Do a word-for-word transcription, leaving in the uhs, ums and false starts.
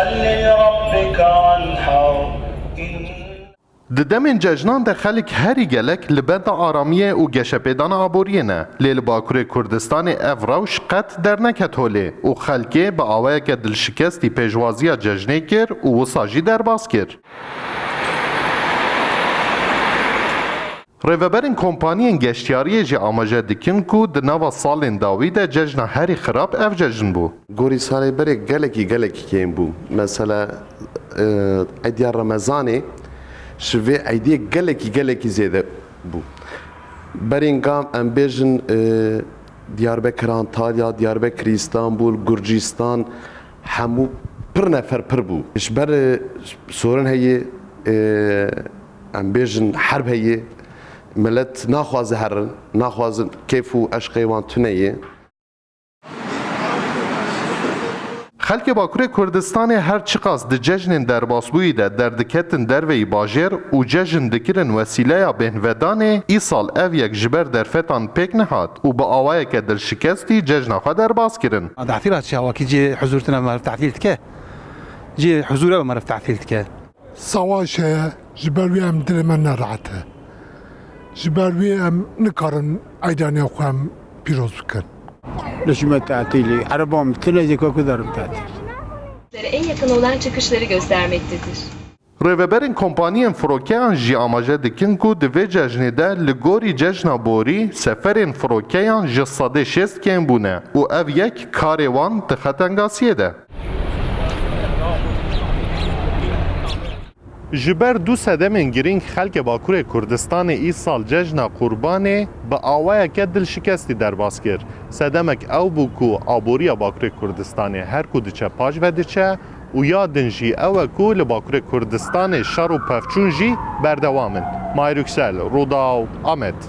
لربك وانحر. إن Di demên cejnan de xelk herî gelek li benda aramiyê û geşepêdana aboriyê ne. Lê li Bakurê Kurdistanê ev rewş qet derneket holê û xelkê bi awayeke dilşikestî pêşwaziya cejnê kir û wisa jî derbas kir. Rêveberên kompaniyên geştiyariyê jî amaje dikin ku di nava salên dawî de cejna herî xirab ev cejn bû. Gorî salê berê gelekî, gelekî kêm bû. Mesela, e, Eydiya Remezanê ji vê eydiyê gelekî, gelekî zêde bû. Berînga em bêjin, e, Diyarbekir Antalya, Diyarbekir Îstanbul, Gurcistan, hemû pir nefer pir bû. Ji ber, e, sorin heye, e, em bêjin herb heye, milet naxwaze herin, naxwazin kêf û eşqê wan tune ye. Xelkê Bakurê Kurdistanê her çiqas di cejnên derbasbûyî de derdiketin derveyî bajêr û cejn dikirin wesîleya bêhnvedanê, îsal ev yek ji ber derfetan pêk nehat û bi awayeke dilşikestî cejna xwe derbas kirin. Tehtîl hat çawa ki cê huzur tine meriv tehtîl dike. Cê huzura meriv tehtîl dike. Savaş heye, ji ber wî em dilê me nerehet e. Ji ber wî em nikarin eydaniya xwe em pîroz bikin. Li ji me tatîlî, ereba min tune zêka ku derim tatîl. En yakın olan çıkışları göstermektedir. Rêveberên kompaniyên firokeyan jî amaje dikin ku di vê cejnê de li gorî cejna borî seferên firokeyan ji sedê şêst kêm bûne û ev yek karê wan di xetengasiyê de. Ji ber du sedemên girîng xelkê Bakurê Kurdistanê îsal cejna Qurbanê bi awayeke dilşikestî derbas kir. Sedemek ew bû ku aboriya Bakurê Kurdistanê her ku diçe paş ve diçe û ya din jî ew e ku li Bakurê Kurdistanê şer û pevçûn jî berdewam in. Mahir Yüksel, Rûdaw, Amed.